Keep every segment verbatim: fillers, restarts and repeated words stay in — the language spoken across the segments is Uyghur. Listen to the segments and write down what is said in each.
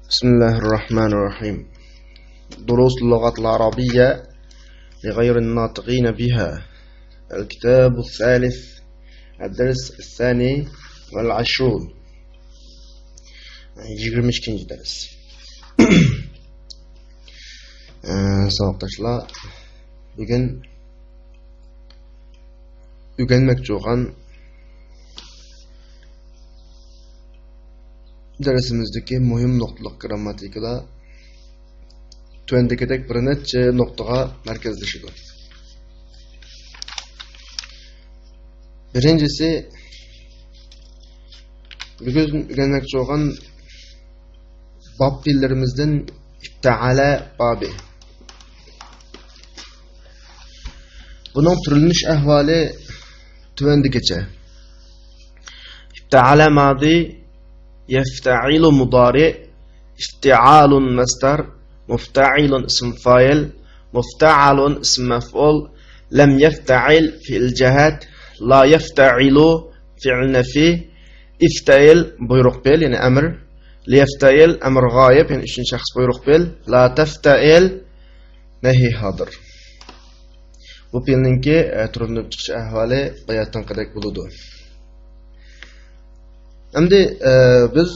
بسم الله الرحمن الرحيم. دروس اللغة العربية لغير الناطقين بها. الكتاب الثالث، الدرس الثاني والعشرون. يىگىرمە ئىككىنچى دەرس. ئە، ساۋاقداشلار، بۈگۈن ئۆگەنمەكچى بولغان دەرسىمىزدىكى مۇھىم نۇقتىلىق گىرامماتىكىلار تۆۋەندىكىدەك بىر نەچچە نۇقتىغا مەركەزلىشىدۇ. بىرىنچىسى، بۈگۈن ئۆگەنمەكچى بولغان باب پېئىللىرىمىزدىن ئىپتەئەلە بابى. بۇنىڭ تۈرلىنىش ئەھۋالى تۆۋەندىكىچە. ئىپتەئەلە مادى، يەفتەئىلۇ مۇدارى، ئىفتىئالۇن مەسدەر، مۇفتەئىلۇن ئىسىم فائىل، مۇفتەئەلۇن ئىسىم مەفئۇل، لەم يەفتەئىل فېئىل جەھەت، لا يەفتەئىلۇ فېئىل نەفى، ئىفتەئىل بۇيرۇق پېئىل، يەنى ئەمر، لىيەفتەئىل ئەمر غائىب، يەنى ئۈچىنچى شەخس بۇيرۇق پېئىل، لا تەفتەئىل نەھى ھازىر. بۇ پېئىلنىڭكى، ئە، تۈرلىنىپ چىقىش ئەھۋالى باياتىنقىدەك بولىدۇ. ئەمدى، ئە، بىز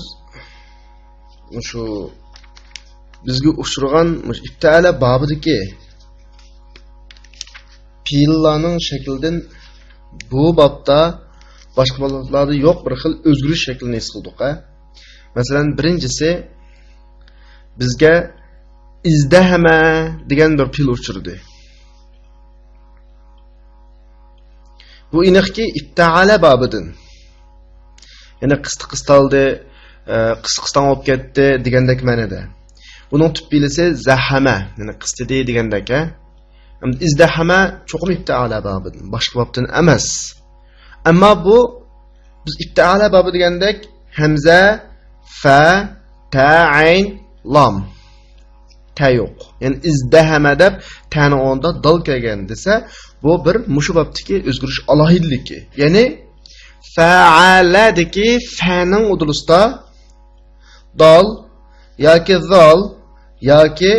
مۇشۇ بىزگە ئۇچرىغان مۇشۇ ئىپتەئەلە بابىدىكى پېئىللارنىڭ شەكلىدىن بۇ بابتا باشقا بابلاردا يوق بىر خىل ئۆزگىرىش شەكلىنى ھېس قىلدۇق، ھە؟ مەسىلەن، بىرىنچىسى، بىزگە ئىزدەھەمە دېگەن بىر پېئىل ئۇچرىدى. بۇ ئېنىقكى ئىپتەئەلە بابىدىن. يەنى قىستى قىستالدى، ئە، قىستى قىستاڭ بولۇپ كەتتى دېگەندەك مەنىدە. بۇنىڭ تۈپ پېئىلىسى زەھەمە، يەنى قىستىدى دېگەندەك، ھە. ئەمدى ئىزدەھەمە چوقۇم ئىپتەئەلە بابىدىن، باشقا بابتىن ئەمەس. ئەمما بۇ بىز ئىپتەئەلە بابى دېگەندەك ھەمزە، فە، تە، ئەين، لام. تە يوق. يەنى ئىزدەھەمە دەپ تەنىڭ ئورنىدا دال كەلگەن دېسە، بۇ بىر مۇشۇ بابتىكى ئۆزگىرىش ئالاھىدىلىكى. يەنى فەئەلەدىكى فەنىڭ ئۇدۇلىسىدا دال ياكى زال ياكى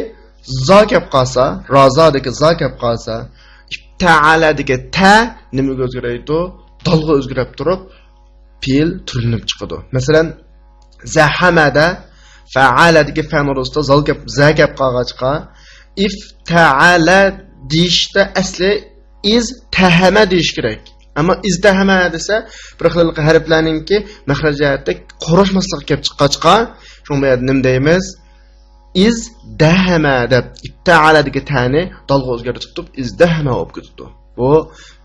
زا كەپ قالسا، رازادىكى زا كەپ قالسا، ئىپتەئەلەدىكى تە نېمىگە ئۆزگىرەيدۇ؟ دالغا ئۆزگىرەپ تۇرۇپ، پېئىل تۈرلىنىپ چىقىدۇ. مەسىلەن، زەھەمەدە فەئەلەدىكى فەنىڭ ئورنىدا زال كەپ، زە كەپ قالغاچقا، ئىفتەئەلە دېيىشتە ئەسلى ئىزتەھەمە دېيىش كېرەك. ئەمما ئىزتەھەمە دېسە، بىر خىل ھەرپلەرنىڭكى مەخرەج جەھەتتە قوراشماسلىقى كەپ چىققاچقا، شۇنىڭ بۇ يەردە نېمە دەيمىز؟ ئىزدەھەمە دەپ، ئىپتەئەلەدىكى تەنى دالغا ئۆزگەرتىپ تۇرۇپ، ئىزدەھەمە بولۇپ كېتىپتۇ. بۇ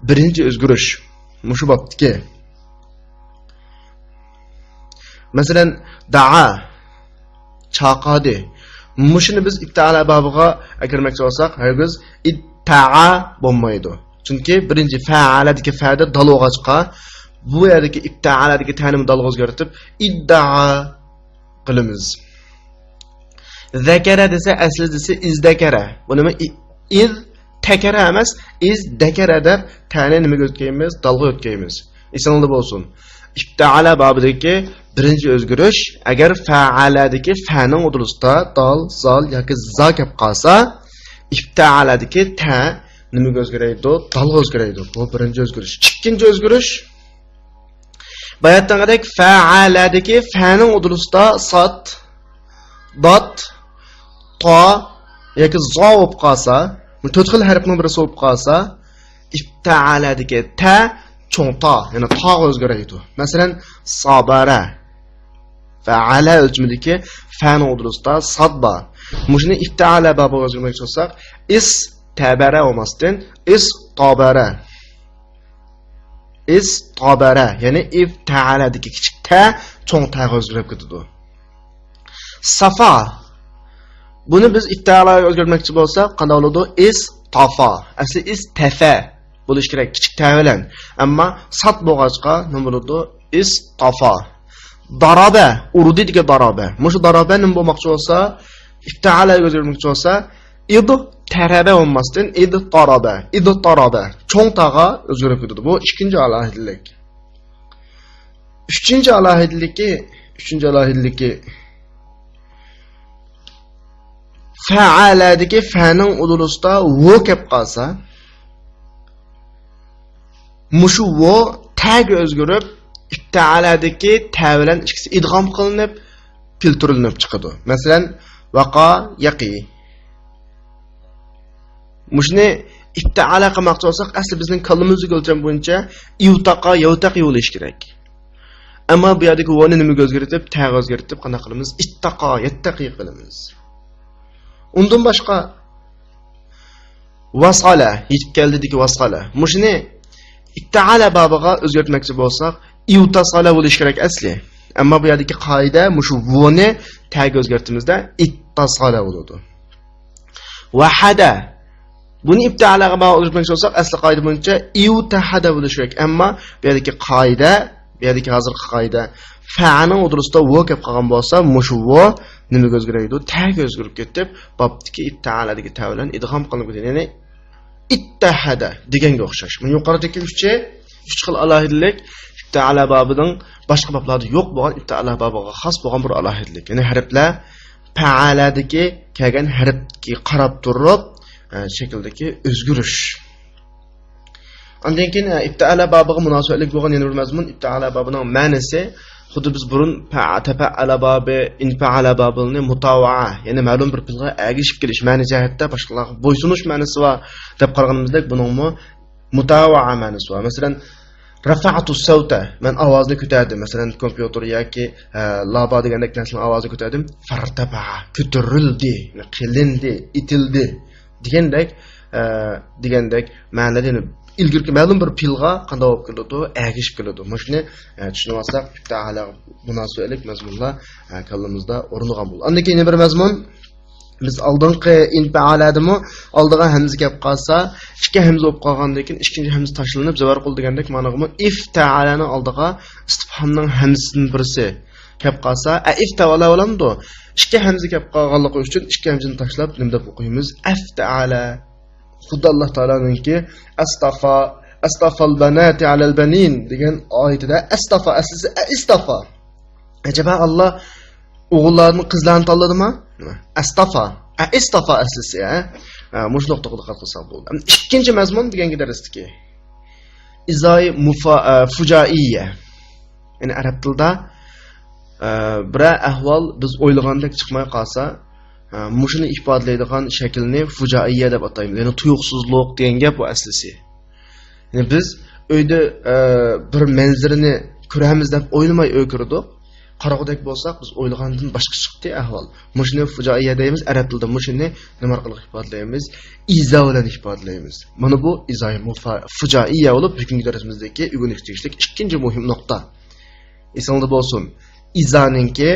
بىرىنچى ئۆزگىرىش. مۇشۇ بابتىكى. مەسىلەن، دەئا، چاقىردى. مۇشۇنى بىز ئىپتەئەلە بابىغا ئەكىرمەكچى بولساق، ھەرگىز ئىددەئا بولمايدۇ. چۈنكى بىرىنچى فەئەلەدىكى فەدە دال بولغاچقا، بۇ يەردىكى ئىپتەئەلەدىكى تەنىمۇ دالغا ئۆزگەرتىپ، ئىددەئا قىلىمىز. زەكەرە دېسە، ئەسلى دېسە ئىزدەكەرە. بۇ نېمە؟ ئىز تەكەرە ئەمەس، ئىز دەكەرە دەپ تەنى نېمىگە ئۆتكەيمىز؟ دالغا ئۆتكەيمىز. ئېسىڭلاردا بولسۇن. ئىپتەئەلە بابىدىكى بىرىنچى ئۆزگىرىش، ئەگەر فەئەلەدىكى فەنىڭ ئۇدۇلىسىدا دال، زال ياكى زا كەپ قالسا، ئىپتەئەلەدىكى تە نېمىگە ئۆزگىرەيدۇ؟ دالغا ئۆزگىرەيدۇ. بۇ بىرىنچى ئۆزگىرىش. ئىككىنچى ئۆزگىرىش، باياتىنقىدەك فەئەلەدىكى فەنىڭ ئۇدۇلىسىدا ساد، دات، تا ياكى زا بولۇپ قالسا، بۇ تۆت خىل ھەرپنىڭ بىرسى بولۇپ قالسا، ئىپتەئەلەدىكى تە چوڭ تا، يەنى تاغا ئۆزگىرەيدۇ. مەسىلەن، سابەرە. فەئەلە ئۆلچىمىدىكى فەنىڭ ئۇدۇلىسىدا ساد بار. مۇشۇنى ئىپتەئەلە بابىغا ئۆزگەرتمەكچى بولساق، ئىس تەبەرە بولماستىن، ئىس تابەرە. ئىس تابەرە، يەنى ئىف تەئەلەدىكى كىچىك تە چوڭ تەغە ئۆزگىرىپ كېتىدۇ. سافا. بۇنى بىز ئىف تەئەلەگە ئۆزگەرتمەكچى بولساق، قانداق بولىدۇ؟ ئىس تافا. ئەسلى ئىس تەفە بولۇش كېرەك، كىچىك تە بىلەن. ئەمما سات بولغاچقا نېمە بولىدۇ؟ ئىس تافا. دارابە، ئۇردى دېگەن دارابە. مۇشۇ دارابە نېمە بولماقچى بولسا، ئىف تەئەلەگە ئۆزگەرتمەكچى بولسا، ئىد تەرەبە بولماستىن، ئىد تارابە، ئىد تارابە. چوڭ تاغا ئۆزگىرىپ كېتىدۇ. بۇ ئىككىنچى ئالاھىدىلىك. ئۈچىنچى ئالاھىدىلىكى، ئۈچىنچى ئالاھىدىلىكى، پەئەلەدىكى فەنىڭ ئۇدۇلىسىدا ۋو كەپ قالسا، مۇشۇ ۋو تەگە ئۆزگىرىپ، ئىپتەئەلەدىكى تە بىلەن ئىككىسى ئىدغام قىلىنىپ، كەلتۈرۈلۈپ چىقىدۇ. مەسىلەن، ۋەقا، يەقى. مۇشۇنى ئىپتەئەلە قىلماقچى بولساق، ئەسلى بىزنىڭ كاللىمىزدىكى ئۆلچەم بويىچە ئىۋتاقا، يەۋتەقى بولۇشى كېرەك. ئەمما بۇ يەردىكى ۋونى نېمىگە ئۆزگەرتىپ، تەگە ئۆزگەرتىپ، قانداق قىلىمىز؟ ئىتتاقا، يەتتەقى قىلىمىز. ئۇندىن باشقا، ۋاسالە، يېتىپ كەلدىدىكى ۋاسالە. مۇشۇنى ئىپتەئەلە بابىغا ئۆزگەرتمەكچى بولساق، ئىۋتاسالە بولۇشى كېرەك ئەسلى. ئەمما بۇ يەردىكى قائىدە مۇشۇ ۋونى تەگە ئۆزگەرتىمىزدە ئىتتاسالە بولىدۇ. ۋەھەدە. بۇنى ئىپتەئەلەگە بارغا ئۆزگەرتمەكچى بولساق، ئەسلى قائىدە بويىچە ئىۋتەھەدە بولۇشى كېرەك. ئەمما بۇ يەردىكى قائىدە، بۇ يەردىكى ھازىرقى قائىدە، فەنىڭ ئوتتۇرىسىدا ۋو كەپ قالغان بولسا، مۇشۇ ۋو نېمىگە ئۆزگىرىدۇ؟ تەگە ئۆزگىرىپ كېتىپ، بابتىكى ئىپتەئەلەدىكى تە بىلەن ئىدغام قىلىنىپ كېتىدۇ. يەنى ئىتتەھەدە دېگەنگە ئوخشاش. بۇنى يۇقىرىدىكى ئۈچى، ئۈچ خىل ئالاھىدىلىك ئىپتەئەلە بابىنىڭ باشقا بابلاردا يوق بولغان، ئىپتەئەلە بابىغا خاس بولغان بىر ئالاھىدىلىك. يەنى ھەرپلەر پەئەلەدىكى كەلگەن ھەرپكە قاراپ تۇرۇپ، ئە، شەكىلدىكى ئۆزگىرىش. ئاندىن كېيىن، ئە، ئىپتەئەلە بابىغا مۇناسىۋەتلىك بولغان يەنە بىر مەزمۇن، ئىپتەئەلە بابىنىڭ مەنىسى خۇددى بىز بۇرۇن پە-، تەپەئەلە بابى، ئىنپەئەلە بابىنى مۇتاۋەئە، يەنى مەلۇم بىر پېئىلغا ئەگىشىپ كېلىش مەنە جەھەتتە باشقىلارغا بويسۇنۇش مەنىسى بار دەپ قارىغىنىمىزدەك، بۇنىڭمۇ مۇتاۋەئە مەنىسى بار. مەسىلەن، رەفەئتۇ سەۋتە، مەن ئاۋازنى كۆتەردىم. مەسىلەن، كومپيۇتېر ياكى، ئە، لابا دېگەندەك نەرسىنىڭ ئاۋازىنى كۆتەردىم. فەرتەپەئە، كۆتۈرۈلدى، قىلىندى، ئېتىلدى دېگەندەك، ئە، دېگەندەك مەنىدە، يەنى ئىلگىرىكى مەلۇم بىر پېئىلغا قانداق بولۇپ كېلىدۇ؟ ئەگىشىپ كېلىدۇ. مۇشۇنى، ئە، چۈشىنىۋالساق، ئىپتەئەلەگە مۇناسىۋەتلىك مەزمۇنلار، ئە، كاللىمىزدا ئورنىغان بولىدۇ. ئاندىن كېيىن يەنە بىر مەزمۇن. بىز ئالدىنقى ئىنپەئەلەدىمۇ ئالدىغا ھەمزە كەپ قالسا، ئىككى ھەمزە بولۇپ قالغاندىن كېيىن ئىككىنچى ھەمزە تاشلىنىپ، زەۋەر قۇل دېگەندەك مانىغىمۇ ئىفتەئەلەنىڭ ئالدىغا ئىستىفھامنىڭ ھەمزىسىدىن بىرسى كەپ قالسا، ئەئىفتەئەلە بولامدۇ؟ ئىككى ھەمزە كەپ قالغانلىقى ئۈچۈن ئىككى ھەمزىنى تاشلاپ نېمە دەپ ئوقۇيمىز؟ ئەفتەئەلە. خۇددى ئاللا تائالانىڭكى ئەستافا، ئەستافال بەناتى ئەلەل بەنىن دېگەن ئايىتىدە ئەستافا، ئەسلىسى ئەئىستافا. ئەجەبا، ئاللا ئوغۇللاردىن قىزلارنى تاللىدىمۇ؟ ئەستافا. ئە، ئىستافا ئەسلىسى، ئە؟ ئە، مۇشۇ نۇقتىغا دىققەت قىلساق بولىدۇ. ئەمدى ئىككىنچى مەزمۇن بۈگۈنكى دەرستىكى. ئىزاي مۇفا-، ئە، فۇجائىيە. يەنى ئەرەب تىلىدا، ئە، بىرەر ئەھۋال بىز ئويلىغاندەك چىقماي قالسا، ئە، مۇشۇنى ئىپادىلەيدىغان شەكىلنى فۇجائىيە دەپ ئاتايمىز. يەنى تۇيۇقسىزلىق دېگەن گەپ بۇ ئەسلىسى. يەنى بىز ئۆيدە، ئە، بىر مەنزىرىنى كۆرەمىز دەپ ئويلىماي ئۆي كىردۇق. قارىغۇدەك بولساق، بىز ئويلىغاندىن باشقا چىقتى ئەھۋال. مۇشۇنى فۇجائىيە دەيمىز ئەرەب تىلىدا. مۇشۇنى نېمە ئارقىلىق ئىپادىلەيمىز؟ ئىزا بىلەن ئىپادىلەيمىز. مانا بۇ ئىزاي مۇفا-، فۇجائىيە بولۇپ، بۈگۈنكى دەرسىمىزدىكى ئۆگىنىشكە تېگىشلىك ئىككىنچى مۇھىم نۇقتا. ئېسىڭىزدە بولسۇن، ئىزانىڭكى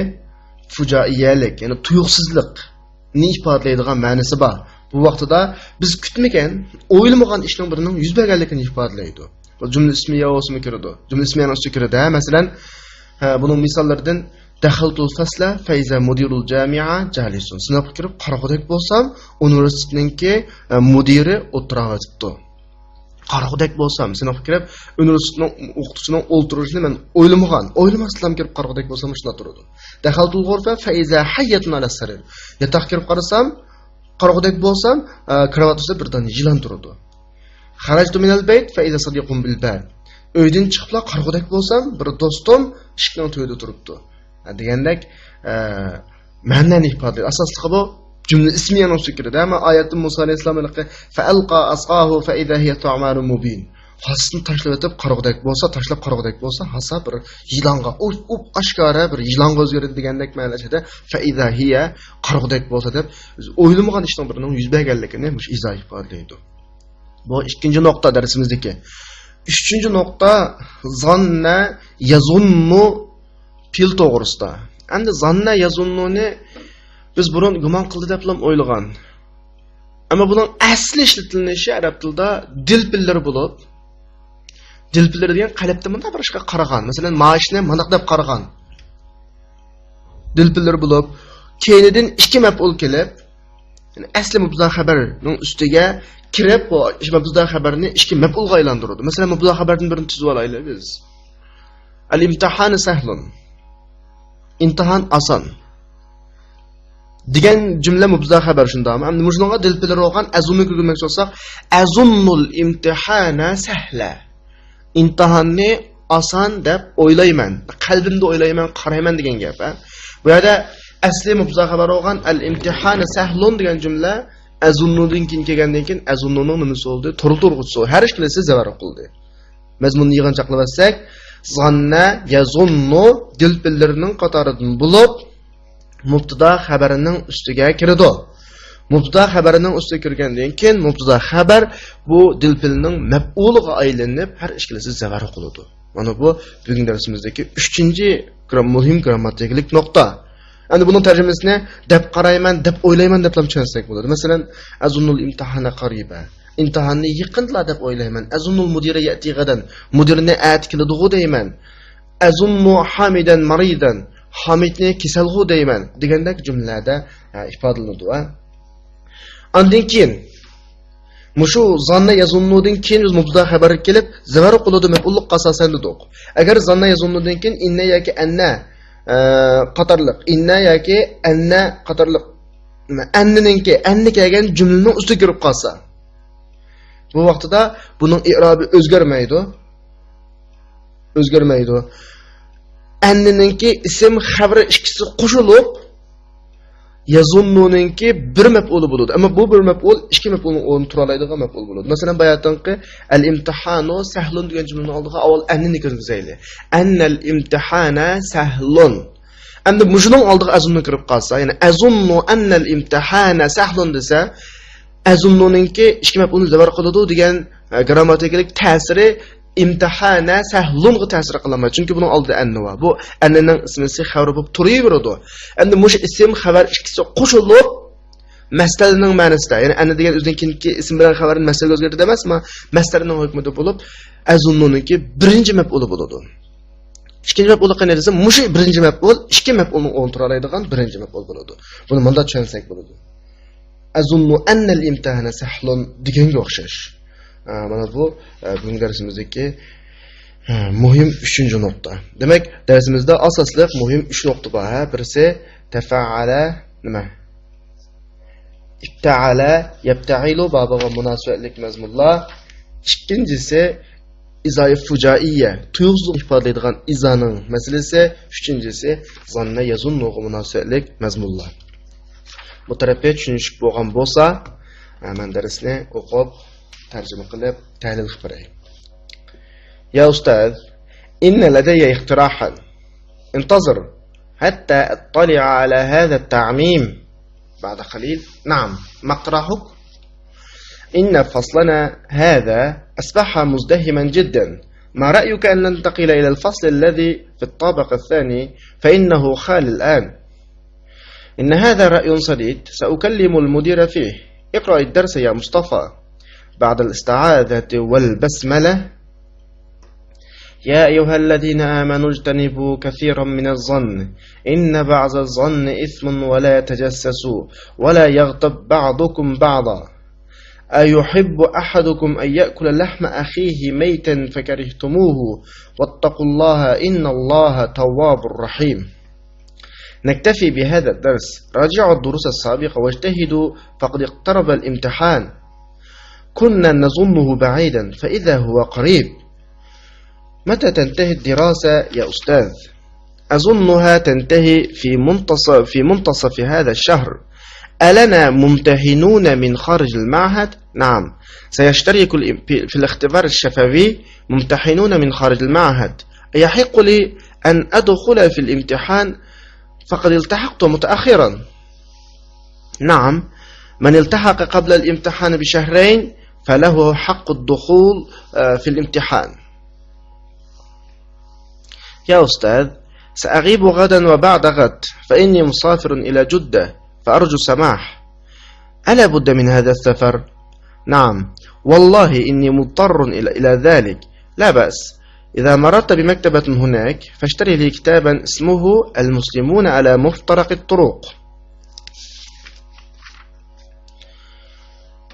فۇجائىيەلىك، يەنى تۇيۇقسىزلىقنى ئىپادىلەيدىغان مەنىسى بار. بۇ ۋاقتىدا بىز كۈتمىگەن، ئويلىمىغان ئىشنىڭ بىرىنىڭ يۈز بەرگەنلىكىنى ئىپادىلەيدۇ. بۇ جۈملە ئىسمىيە بولسىمۇ كىرىدۇ. جۈملە ئىسمىيەنىڭ ئىچىگە كىرىدۇ، ھە، مەسىلەن، ھە، بۇنىڭ مىساللىرىدىن، دەخەلتۇل فەسلە فەئىزا مۇدىرۇل جامىئە جالىسۇن. سىنىپقا كىرىپ قارىغۇدەك بولسام، ئۇنىۋېرسىتېتنىڭكى، ئە، مۇدىرى ئولتۇراۋېتىپتۇ. قارىغۇدەك بولسام، سىنىپقا كىرىپ، ئۇنىۋېرسىتېتنىڭ ئوقۇتقۇچىنىڭ ئولتۇرۇشىنى مەن ئويلىمىغان، ئويلىماستىنلا كىرىپ قارىغۇدەك بولسام، شۇنداق تۇرىدۇ. دەخەلتۇل غۇرفە فەئىزا ھەييەتۇن ئەلەس سەرىر. ياتاققا كىرىپ قارىسام، قارىغۇدەك بولسام، ئە، كراۋات ئۈستىدە بىر دانە يىلان تۇرىدۇ. خەرەجتۇ مىنەل بەيت فەئىزا سەدىقۇن بىل باب. ئۆيدىن چىقىپلا قارىغۇدەك بولسام، بىر دوستۇم ئىشىكنىڭ تۈۋىدە تۇرۇپتۇ. ھە، دېگەندەك، ئە، مەنىنى ئىپادىلەيدۇ. ئاساسلىقى بۇ جۈملە ئىسمىيەنىڭ ئۈستىگە كىرىدۇ. ئەمما ئايەتتە مۇسا ئەلەيھىسسالام ھېلىقى فەئەلقا ئەسئاھۇ فەئىزا ھىيە سۇئبانۇن مۇبىن. ھاسىسىنى تاشلىۋېتىپ قارىغۇدەك بولسا، تاشلاپ قارىغۇدەك بولسا، ھاسا بىر يىلانغا، ئۇپ، ئۇپ ئاشكارا بىر يىلانغا ئۆزگىرىدۇ دېگەندەك مەنىسىدە فەئىزا ھىيە قارىغۇدەك بولسا دەپ، بىز ئويلىمىغان ئىشنىڭ بىرىنىڭ يۈز بەرگەنلىكىنى مۇشۇ ئىزا ئىپادىلەيدۇ. بۇ ئىككىنچى نۇقتا دەرسىمىزدىكى. ئۈچىنچى نۇقتا، زاننە يەزۇننۇ پېئىل توغرىسىدا. ئەمدى زاننە يەزۇننۇنى بىز بۇرۇن گۇمان قىلدى دەپلا ئويلىغان. ئەمما بۇنىڭ ئەسلى ئىشلىتىلىشى ئەرەب تىلىدا دىل پىللىرى بولۇپ، دىل پىللىرى دېگەن قەلبتە مۇنداق بىر ئىشقا قارىغان. مەسىلەن، مانا ئىشنى مانداق دەپ قارىغان. دىل پىللىرى بولۇپ، كەينىدىن ئىككى مەپئۇل كېلىپ، يەنى ئەسلى مۇبتەدا خەبەرنىڭ ئۈستىگە كىرىپ، بۇ مۇبتەدا خەبەرنى ئىككى مەپئۇلغا ئايلاندۇرىدۇ. مەسىلەن، مۇبتەدا خەبەردىن بىرنى تۈزۈۋالايلى بىز. ئەل ئىمتىھانى سەھلۇن. ئىمتىھان ئاسان. دېگەن جۈملە مۇبتەدا خەۋەر، شۇنداقمۇ؟ ئەمدى مۇشۇنىڭغا دىلپىللىرى بولغان ئەزۇننۇ كىرگۈزمەكچى بولساق، ئەزۇننۇل ئىمتىھانە سەھلە. ئىمتىھاننى ئاسان دەپ ئويلايمەن، قەلبىمدە ئويلايمەن، قارايمەن دېگەن گەپ، ھە. بۇ يەردە ئەسلى مۇبتەدا خەۋەر بولغان ئەل ئىمتىھانە سەھلۇن دېگەن جۈملە ئەزۇننۇدىن كېيىن كەلگەندىن كېيىن ئەزۇننۇنىڭ نېمىسى بولدى؟ تۇرۇلدۇرغۇچىسى. ھەر ئىككىلىسى زەۋەر قىلدى. مەزمۇننى يىغىنچاقلىۋەتسەك، زاننە، يەزۇننۇ دىلپىللىرىنىڭ قاتارىدىن بولۇپ، مۇبتەدا خەۋەرنىڭ ئۈستىگە كىرىدۇ. مۇبتەدا خەۋەرنىڭ ئۈستىگە كىرگەندىن كېيىن، مۇبتەدا خەۋەر بۇ دىلپىلنىڭ مەپئۇلىغا ئايلىنىپ، ھەر ئىككىلىسى زەۋەر قىلىدۇ. مانا بۇ بۈگۈنكى دەرسىمىزدىكى ئۈچىنچى گرام-، مۇھىم گرامماتىكىلىق نۇقتا. ئەمدى بۇنىڭ تەرجىمىسىنى دەپ قارايمەن، دەپ ئويلايمەن دەپلا چۈشەنسەك بولىدۇ. مەسىلەن، ئەزۇننۇل ئىمتىھانە قەرىبە. ئىمتىھاننى يېقىندىلا دەپ ئويلايمەن. ئەزۇننۇل مۇدىرە يەتى غەدەن. مۇدىرنى ئەتە كېلىدىغۇ دەيمەن. ئەزۇننۇ ھامىدەن مارىدەن. ھامىدنى كېسەلغۇ دەيمەن. دېگەندەك جۈملىلەردە، ھە، ئىپادىلىنىدۇ، ھە. ئاندىن كېيىن، مۇشۇ زاننە يەزۇننۇدىن كېيىن بىز مۇبتەدا خەۋەرگە كېلىپ، زەۋەر قىلىدۇ مەپئۇللۇققا ئاساسەن دېدۇق. ئەگەر زاننە يەزۇننۇدىن كېيىن ئىننە ياكى ئەننە، ئە، قاتارلىق، ئىننە ياكى ئەننە قاتارلىق، ئەننىنىڭكى، ئەننە كەلگەن جۈملىنىڭ ئۈستىگە كىرىپ قالسا، بۇ ۋاقتىدا بۇنىڭ ئىئرابى ئۆزگەرمەيدۇ. ئۆزگەرمەيدۇ. ئەننىنىڭكى ئىسىم خەۋىرى ئىككىسى قوشۇلۇپ، يەزۇننۇنىڭكى بىر مەپئۇلى بولىدۇ. ئەمما بۇ بىر مەپئۇل ئىككى مەپئۇلنىڭ ئورنىدا تۇرالايدىغان مەپئۇل بولىدۇ. مەسىلەن، باياتىنقى ئەل ئىمتىھانۇ سەھلۇن دېگەن جۈملىنىڭ ئالدىغا ئاۋۋال ئەننىنى كىرگۈزەيلى. ئەننەل ئىمتىھانە سەھلۇن. ئەمدى مۇشۇنىڭ ئالدىغا ئەزۇننۇ كىرىپ قالسا، يەنى ئەزۇننۇ ئەننەل ئىمتىھانە سەھلۇن دېسە، ئەزۇننۇنىڭكى ئىككى مەپئۇلنى زەۋەر قىلىدۇ دېگەن، ئە، گرامماتىكىلىق تەسىرى ئىمتىھانە سەھلۇنغا تەسىر قىلالمايدۇ. چۈنكى بۇنىڭ ئالدىدا ئەننە بار. بۇ ئەننىنىڭ ئىسمىسى خەۋىرى بولۇپ تۇرۇۋېرىدۇ. ئەمدى مۇشۇ ئىسىم خەۋەر ئىككىسى قوشۇلۇپ، مەسدەرنىڭ مەنىسىدە، يەنى ئەننە دېگەن ئۆزىدىن كېيىنكى ئىسىم بىلەن خەۋەرنى مەسدەرگە ئۆزگەرتىدۇ ئەمەسمۇ؟ مەسدەرنىڭ ھۆكمىدە بولۇپ، ئەزۇننۇنىڭكى بىرىنچى مەپئۇلى بولىدۇ. ئىككىنچى مەپئۇلى قېنى دېسە، مۇشۇ بىرىنچى مەپئۇل ئىككى مەپئۇلنىڭ ئورنىدا تۇرالايدىغان بىرىنچى مەپئۇل بولىدۇ. بۇنى مۇنداق چۈشەنسەك بولىدۇ. ئەزۇننۇ ئەننەل ئىمتىھانە سەھلۇن دېگەنگە ئوخشاش. ئە، مانا بۇ، ئە، بۈگۈنكى دەرسىمىزدىكى، ئە، مۇھىم ئۈچىنچى نۇقتا. دېمەك، دەرسىمىزدە ئاساسلىق مۇھىم ئۈچ نۇقتا بار. ھە، بىرسى تەفەئەلە نېمە؟ ئىپتەئەلە، يەپتەئىلۇ بابىغا مۇناسىۋەتلىك مەزمۇنلار. ئىككىنچىسى ئىزاي فۇجائىيە، تۇيۇقسىزلىق ئىپادىلەيدىغان ئىزانىڭ مەسىلىسى. ئۈچىنچىسى زاننە يەزۇننۇغا مۇناسىۋەتلىك مەزمۇنلار. بۇ تەرەپكە چۈشىنىشلىك بولغان بولسا، مەن دەرسنى ئوقۇپ تەرجىمە قىلىپ تەھلىل قىلىپ بېرەي. يا أستاذ، إن لدي اقتراحا. انتظر حتى أطلع على هذا التعميم. بعد قليل. نعم، ما اقتراحك؟ إن فصلنا هذا أصبح مزدحما جدا. ما رأيك أن ننتقل إلى الفصل الذي في الطابق الثاني، فإنه خال الآن. إن هذا رأي سديد، سأكلم المدير فيه. اقرأ الدرس يا مصطفى. بعد الاستعاذة والبسملة. يا أيها الذين آمنوا اجتنبوا كثيرا من الظن إن بعض الظن إثم ولا تجسسوا ولا يغتب بعضكم بعضا أيحب أحدكم أن يأكل لحم أخيه ميتا فكرهتموه واتقوا الله إن الله تواب رحيم. نكتفي بهذا الدرس. راجعوا الدروس السابقة واجتهدوا فقد اقترب الامتحان. كنا نظنه بعيدا فإذا هو قريب. متى تنتهي الدراسة يا أستاذ؟ أظنها تنتهي في منتصف، في منتصف هذا الشهر. ألنا ممتحنون من خارج المعهد؟ نعم، سيشترك الام-، في، في الاختبار الشفوي ممتحنون من خارج المعهد. أيحق لي أن أدخل في الامتحان؟ فقد التحقت متأخرا. نعم، من التحق قبل الامتحان بشهرين فله حق الدخول، آه، في الامتحان. يا أستاذ، سأغيب غدا وبعد غد، فإني مسافر إلى جدة، فأرجو السماح. ألا بد من هذا السفر؟ نعم، والله إني مضطر إلى، إلى ذلك. لا بأس، إذا مررت بمكتبة هناك فاشتري لي كتابا اسمه المسلمون على مفترق الطرق.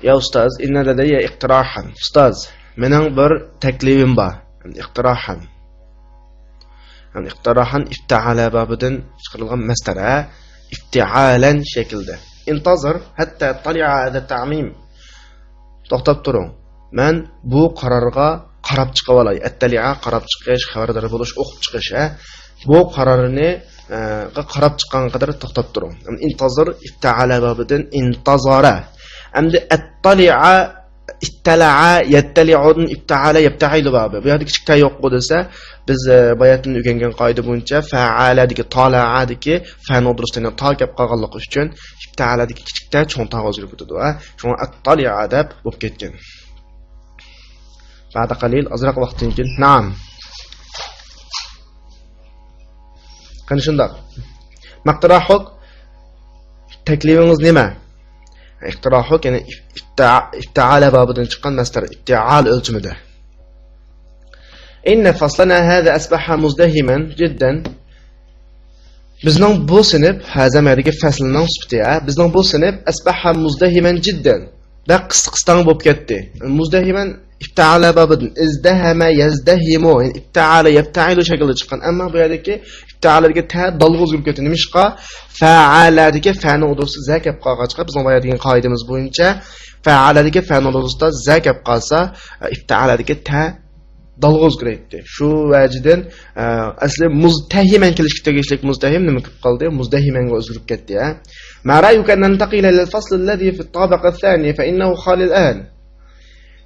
يا أستاذ، إن لدي اقتراحا. ئۇستاز، مېنىڭ بىر تەكلىپىم بار. ئىقتىراھەن. يەنى ئىقتىراھەن ئىپتەئەلە بابىدىن چىقىرىلغان مەسدەر، ھە؟ ئىپتىئالەن شەكلىدە. انتظر حتى أطلع، هذا تعميم. توختاپ تۇرۇڭ. مەن بۇ قارارغا قاراپ چىقىۋالاي. ئەتتەلىئا قاراپ چىقىش، خەۋەردار بولۇش، ئوقۇپ چىقىش، ھە. بۇ قارارنى، ئە، قاراپ چىققانغا قەدەر توختاپ تۇرۇڭ. انتظر، ئىپتىئالە بابىدىن ئىنتازارە. ئەمدى ئەتتەلىئا، ئىتتەلەئە، يەتتەلىئۇدىن ئىپتەئالە، يەپتەئىلۇ بابى. بۇ يەردە كىچىك تە يوققۇ دېسە، بىز، ئە، باياتىن ئۆگەنگەن قائىدە بويىچە فەئالەدىكى، تالەئەدىكى فەنى ئوتتۇرىسىدا تا كەپ قالغانلىقى ئۈچۈن ئىپتەئالەدىكى كىچىك تە چوڭ تاغا ئۆزگىرىپ كېتىدۇ، ھە. شۇڭا ئەتتالىئا دەپ بولۇپ كەتكەن. بەئدە قەلىل، ئازراق ۋاقىتتىن كېيىن. نەئەم. قېنى شۇنداق. مەقتىراھۇك، تەكلىپىڭىز نېمە؟ ئىقتىراھۇك، يەنى ئىپتىئا-، ئىپتىئالە بابىدىن چىققان مەسدەر، ئىپتىئال ئۆلچىمىدە. إن فصلنا هذا أصبح مزدحما جدا. بىزنىڭ بۇ سىنىپ، ھازا مەدىكى فەسلنىڭ سۈپىتى، ھە؟ بىزنىڭ بۇ سىنىپ أصبح مزدحما جدا. بەك قىستاڭ بولۇپ كەتتى. مزدحما ئىپتىئالە بابىدىن، ئىزدەھەمە يەزدەھىمۇ، يەنى ئىپتەئالە يەپتەئىلۇ شەكلىدە چىققان. ئەمما بۇ يەردىكى ئىپتىئالەدىكى تە دالغا ئۆزگىرىپ كەتتى. نېمىشقا؟ فەئەلەدىكى فەنىڭ ئوتتۇرىسىدا زە كەپ قالغاچقا، بىزنىڭ بايا دېگەن قائىدىمىز بويىچە فەئەلەدىكى فەنىڭ ئوتتۇرىسىدا زە كەپ قالسا، ئىپتىئالەدىكى تە دالغا ئۆزگىرەيتتى. شۇ ۋەجىدىن، ئە، ئەسلى مۇزتەھىمەن كېلىشكە تېگىشلىك مۇزتەھىم نېمە قىلىپ قالدى؟ مۇزدەھىمەنگە ئۆزگىرىپ كەتتى، ھە. ما رأيك أن ننتقل إلى الفصل الذي في الطابق الثاني فإنه خالي الآن؟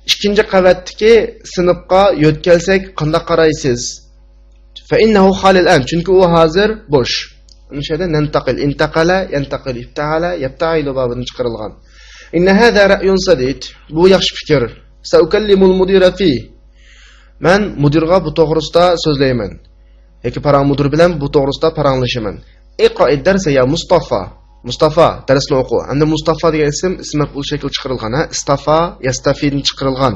ئىككىنچى قەۋەتتىكى سىنىپقا يۆتكەلسەك قانداق قارايسىز؟ فإنه خالي الآن، چۈنكى ئۇ ھازىر بوش. مۇشۇ يەردە نەنتەقىل، ئىنتەقەلە، يەنتەقىل، ئىپتەئالە، يەپتەئىلۇ بابىدىن چىقىرىلغان. إن هذا رأي سديد، بۇ ياخشى پىكىر. سأكلم المدير فيه، مەن مۇدىرغا بۇ توغرىسىدا سۆزلەيمەن. ياكى پاراڭ مۇدىر بىلەن بۇ توغرىسىدا پاراڭلىشىمەن. اقرأ الدرس يا مصطفى. مۇستافا، دەرسنى ئوقۇ. ئەمدى مۇستافا دېگەن ئىسىم، ئىسىم مەپئۇل شەكلى چىقىرىلغان، ھە؟ ئىستافا، يەستەفىدىن چىقىرىلغان.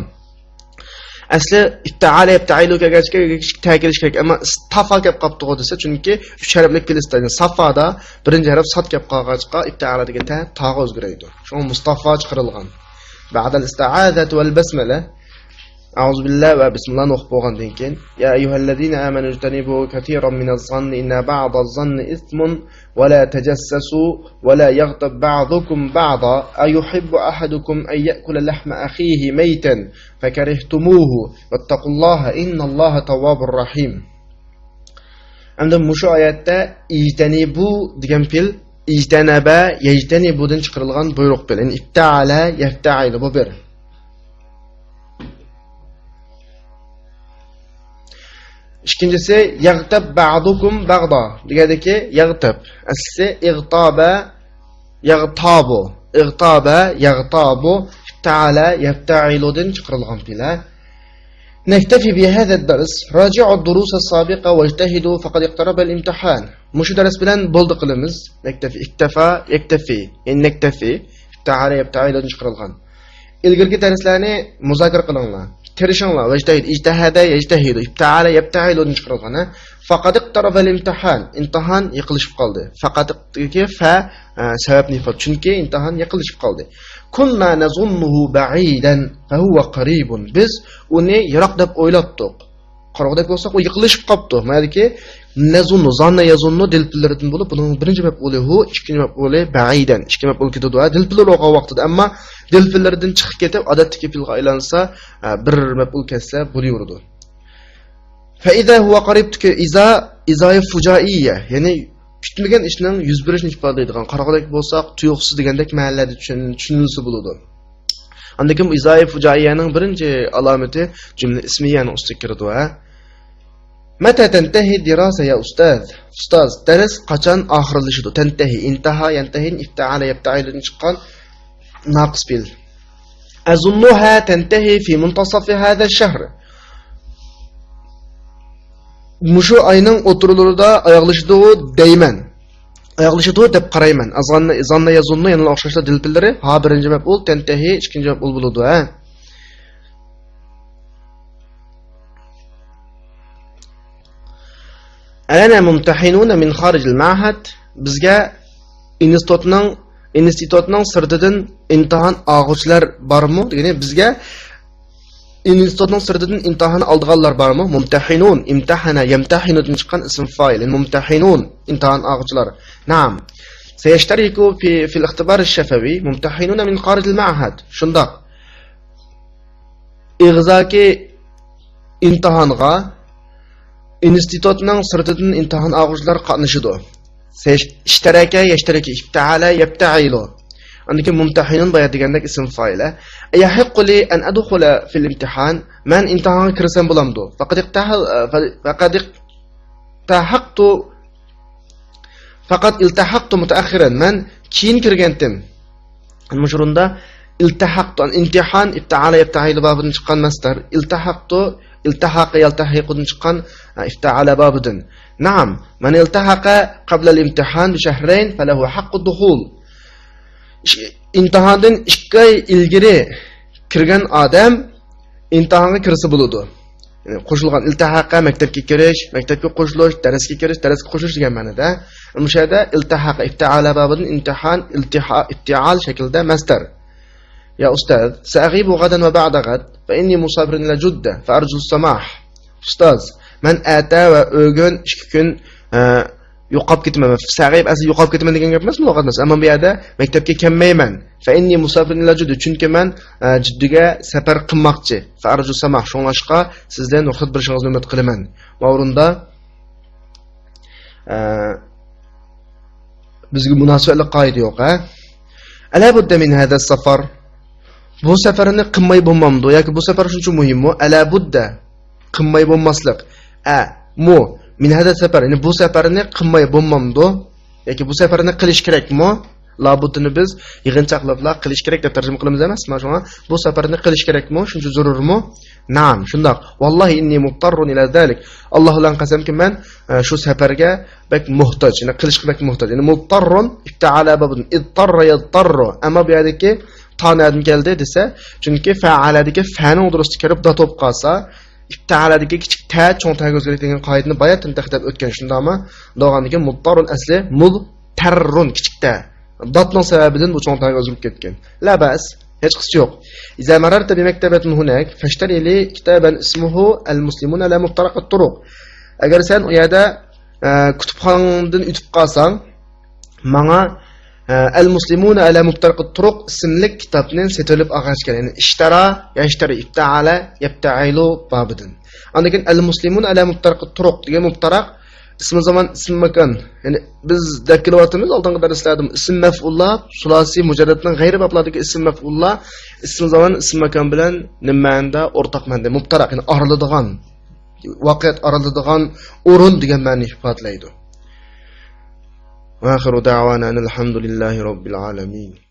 ئەسلى ئىپتەئالە، يەپتەئىلۇ كەلگەچكە كىچىك تە كېلىشى كېرەك، ئەمما ئىستافا كەپ قاپتىغۇ دېسە، چۈنكى ئۈچ ھەرپلىك پېل ئىستايدۇ. سافادا بىرىنچى ھەرپ ساد كەپ قالغاچقا، ئىپتەئالە دېگەن تە تاغا ئۆزگىرەيدۇ. شۇڭا مۇستافا چىقىرىلغان. بعد الاستعاذة والبسملة. ئەئۇزۇ بىللا ۋە بىسمىللانى ئوقۇپ بولغاندىن كېيىن، يا أيها الذين آمنوا اجتنبوا كثيرا من الظن إن بعض الظن إثم ولا تجسسوا ولا يغتب بعضكم بعضا أيحب أحدكم أن يأكل لحم أخيه ميتا فكرهتموه واتقوا الله إن الله تواب رحيم. ئەمدى مۇشۇ ئايەتتە ئىجتەنىبۇ دېگەن پېئىل ئىجتەنەبە، يەجتەنىبۇدىن چىقىرىلغان بۇيرۇق پېئىل. يەنى ئىپتەئەلە، يەفتەئىلۇ، بۇ بىر. ئىككىنچىسى، يەغتەب بەئدۇكۇم بەغدا دېگەندىكى يەغتەب. ئەسلىسى ئىغتابە، يەغتابۇ. ئىغتابە، يەغتابۇ، ئىپتەئەلە، يەفتەئىلۇدىن چىقىرىلغان پېئىل. نكتفي بهذا الدرس، راجعوا الدروس السابقة واجتهدوا فقد اقترب الامتحان. مۇشۇ دەرس بىلەن بولدى قىلىمىز. نكتفي، اكتفى، يكتفي. يەنى نكتفي، ئىپتەئەلە، يەپتەئىلۇدىن چىقىرىلغان. ئىلگىرىكى دەرسلەرنى مۇزاكىرە قىلىڭلار. تىرىشىڭلار. ۋەجتەھىد، ئىجتەھەدە، يەجتەھىدۇ. ئىپتەئەلە، يەپتەئىلۇدىن چىقىرىلغان، ھە؟ فقد اقترب الامتحان. ئىمتىھان يېقىنلىشىپ قالدى. فقدتىكى فە، ئە، سەۋەبنى ئىپادە. چۈنكى ئىمتىھان يېقىنلىشىپ قالدى. كنا نظنه بعيدا فهو قريب. بىز ئۇنى يىراق دەپ ئويلاپتۇق. قارىغۇدەك بولساق، ئۇ يېقىنلىشىپ قاپتۇ. ماندىكى نەزۇننۇ، زاننە يەزۇننۇ دىل پېئىللىرىدىن بولۇپ، بۇنىڭ بىرىنچى مەپئۇلى ھۇ، ئىككىنچى مەپئۇلى بەئىدەن. ئىككى مەپئۇل كېتىدۇ، ھە، دىل پېئىللىرى بولغان ۋاقتىدا. ئەمما دىل پېئىللىرىدىن چىقىپ كېتىپ، ئادەتتىكى پېئىلغا ئايلانسا، ئە، بىر مەپئۇل كەتسە بولۇۋېرىدۇ. فإذا هو قريب تېكى ئىزا، ئىزايى فۇجائىيە، يەنى كۈتمىگەن ئىشنىڭ يۈز بېرىشىنى ئىپادىلەيدىغان، قارىغۇدەك بولساق، تۇيۇقسىز دېگەندەك مەنىلەردە چۈشىن-، چۈشىنىلسە بولىدۇ. ئاندىن كېيىن ئىزايە فۇجائىيەنىڭ بىرىنچى ئالامىتى جۈملە ئىسمىيەنىڭ ئۈستىگە كىرىدۇ، ھە. متى تنتهي الدراسة يا أستاذ؟ ئۇستاز، دەرس قاچان ئاخىرلىشىدۇ؟ تەنتەھى، ئىنتاھا، يەنتەھىدىن ئىپتەئەلە، يەپتەئىلۇدىن چىققان ناقىس پېئىل. أظنها تنتهي في منتصف هذا الشهر. مۇشۇ ئاينىڭ ئوتتۇرىلىرىدا ئاياغلىشىدۇ دەيمەن. ئاياغلىشىدۇ دەپ قارايمەن. ئازغاننى، زاننى يەزۇننى يەنىلا ئوخشاشلا دىل پېئىللىرى. ھا بىرىنچى مەپئۇل، تەنتەھى ئىككىنچى مەپئۇل بولىدۇ، ھە. ألنا ممتحنون من خارج المعهد؟ بىزگە ئىنستىتۇتنىڭ، ئىنستىتۇتنىڭ سىرتىدىن ئىمتىھان ئالغۇچىلار بارمۇ؟ دېگەنى بىزگە ئىنستىتۇتنىڭ سىرتىدىن ئىمتىھان ئالىدىغانلار بارمۇ؟ مۇمتەھىنۇن، ئىمتەھەنە، يەمتەھىنۇدىن چىققان ئىسىم فائىل. مۇمتەھىنۇن، ئىمتىھان ئالغۇچىلار. نەئەم. سيشترك في، في الاختبار الشفوي ممتحنون من خارج المعهد. شۇنداق. ئېغىزاكى ئىمتىھانغا ئىنستىتۇتنىڭ سىرتىدىن ئىمتىھان ئالغۇچىلار قاتنىشىدۇ. سيش-، اشترك، يشترك، افتعل، يفتعل. ئاندىن كېيىن مۇمتەھىنۇن بايا دېگەندەك ئىسىم فائىلە. يحق لي أن أدخل في الامتحان. مەن ئىمتىھانغا كىرسەم بولامدۇ؟ فقد اقتحل-، فقد اقتحقت، فقد التحقت متأخرا. مەن كېيىن كىرگەنتىم. مۇشۇرۇندا التحقت، ئىمتىھان، افتعل، يفتعل بابىدىن چىققان مەسدەر. التحقت، التحق، يلتحقدىن چىققان، ئە، افتعل بابىدىن. نعم، من التحق قبل الامتحان بشهرين فله حق الدخول. ئىش-، ئىمتىھاندىن ئىككى ئاي ئىلگىرى كىرگەن ئادەم ئىمتىھانغا كىرسە بولىدۇ. يەنى قوشۇلغان، التحق، مەكتەپكە كىرىش، مەكتەپكە قوشۇلۇش، دەرسكە كىرىش، دەرسكە قوشۇلۇش دېگەن مەنىدە. مۇشۇ يەردە التحق، افتعل بابىدىن ئىمتىھان، التحا-، افتعال شەكلىدە مەسدەر. يا ئۇستاز، سأغيب غدا وبعد غد، فإني مسافر إلى جدة، فأرجو السماح. ئۇستاز، مەن ئەتە ۋە ئۆگۈن ئىككى كۈن، ئە، يوقاپ كېتىمەن. سەغىيىب ئەسلى يوقاپ كېتىمەن دېگەن گەپ ئەمەسمۇ لۇغەت مەسىلەن. ئەمما بۇ يەردە مەكتەپكە كەلمەيمەن. فإني مسافر إلى جدة. چۈنكى مەن، ئە، جىددىگە سەپەر قىلماقچى. فأرجو السماح. شۇڭلاشقا سىزدىن رۇخسەت بېرىشىڭىزنى ئۈمىد قىلىمەن. ۋە ئورۇندا، ئە، بىزگە مۇناسىۋەتلىك قائىدە يوق، ھە؟ ألا بد من هذا السفر. بۇ سەپەرنى قىلماي بولمامدۇ؟ ياكى بۇ سەپەر شۇنچە مۇھىممۇ؟ ألا بد. قىلماي بولماسلىق. ئە، مۇ. من هذا السفر. يەنى بۇ سەپەرنى قىلماي بولمامدۇ؟ ياكى بۇ سەپەرنى قىلىش كېرەكمۇ؟ لا بۇددىنى بىز يىغىنچاقلاپلا قىلىش كېرەك دەپ تەرجىمە قىلىمىز ئەمەسمۇ؟ شۇڭا بۇ سەپەرنى قىلىش كېرەكمۇ؟ شۇنچە زۆرۈرمۇ؟ نعم، شۇنداق. والله إني مضطر إلى ذلك. ئاللا بىلەن قەسەمكى، مەن، ئە، شۇ سەپەرگە بەك موھتاج، يەنى قىلىشقا بەك موھتاج. يەنى مۇضتەررۇن، ئىپتەئەلە بابىدىن، ئىضتەررە يەزتەررۇ. ئەمما بۇ يەردىكى تا نەدىن كەلدى دېسە، چۈنكى فەئەلەدىكى فەنىڭ ئوتتۇرىسىدا كىرىپ دات بولۇپ قالسا، ئىپتەئەلەدىكى كىچىك تە چوڭ تەگە ئۆزگىرىدۇ دېگەن قائىدىنى باياتىن تېخى دەپ ئۆتكەن، شۇنداقمۇ؟ دەۋالغاندىن كېيىن مۇضتەررۇن ئەسلى مۇضتەررۇن كىچىك تە. داتنىڭ سەۋەبىدىن بۇ چوڭ تەگە ئۆزگىرىپ كەتكەن. لا بەس، ھېچ قىسى يوق. إذا مررت بمكتبة هناك فاشتري لي كتابا اسمه المسلمون على مفترق الطرق. ئەگەر سەن ئۇ يەردە، ئە، كۇتۇپخانىدىن ئۆتۈپ قالساڭ، ماڭا، ئە، المسلمون على مفترق الطرق ئىسىملىك كىتابنى سېتىۋېلىپ ئالغاچكەن. يەنى اشترى، يشتري، افتعل، يفتعل بابىدىن. ئاندىن كېيىن المسلمون على مفترق الطرق دېگەن مۇپتەرەق ئىسمى زامان، ئىسمى ماكان. يەنى بىز دەپ كېلىۋاتىمىز ئالدىنقى دەرسلەردىمۇ ئىسىم مەفئۇللار، سۇلاسىي مۇجەررەتنىڭ غەيرىي بابلاردىكى ئىسىم مەفئۇللار، ئىسمى زامان، ئىسمى ماكان بىلەن نېمە مەنىدە؟ ئورتاق مەنىدە. مۇپتەرەق، يەنى ئارىلىدىغان، ۋاقىت ئارىلىدىغان ئورۇن دېگەن مەنىنى ئىپادىلەيدۇ. وآخر دعوانا أن الحمد لله رب العالمين.